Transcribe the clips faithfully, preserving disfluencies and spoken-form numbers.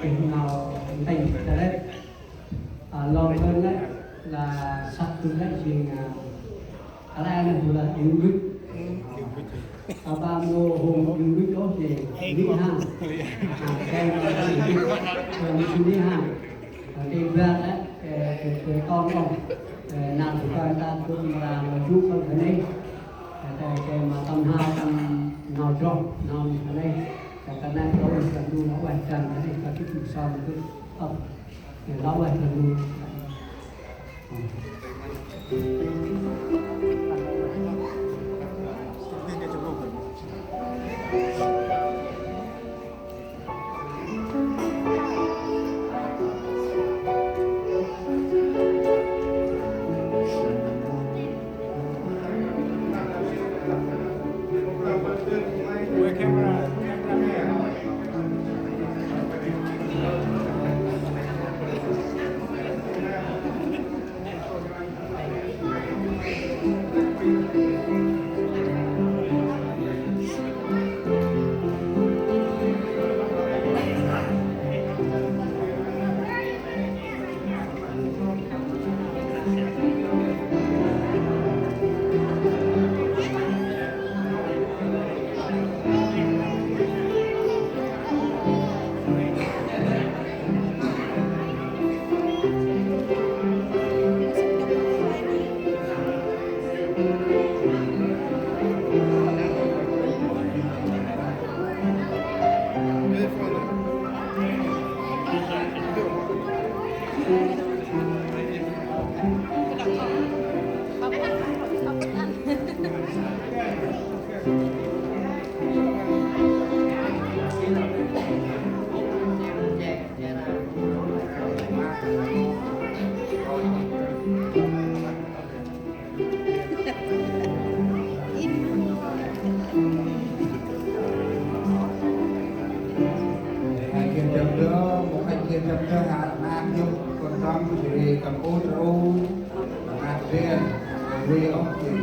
Nau ntĭnh ta lĕ, a, lor hơn lĕ, lah săk du lĕ jêng, a, a lĕ nơh bu lah iu ngŭt. A, ba mô hôm iu ngŭt ôh jêng, nih hăn. A, kơnh, kơnh nih hăn. A, kơnh bar lĕ, ơ, kơnh, kơnh kon ôh. Ơ, nau bu kơnh ta gŭ mra ma jŭ kơnh kơnh nây. Ơ, kơnh, kơnh ma tâm hao tâm nau jŏk, nau kơnh nây. Ơ, kơnh nây, kơnh nây, kơnh nây, kơnh nây, kơnh nây, kơnh nây, kơnh nây, Hai kia dăp dơ, mô hai kia dăp dơ, ha, nak yuk, kon tăm, jêh ri kăm ôt rô, nak đen, rô, ôk, jêh.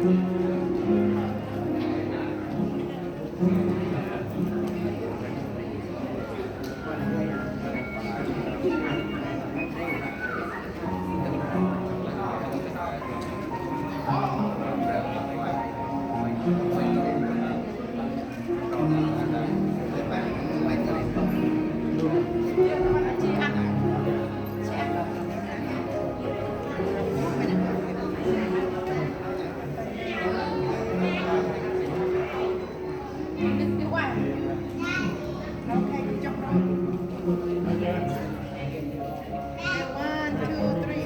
One, two, three.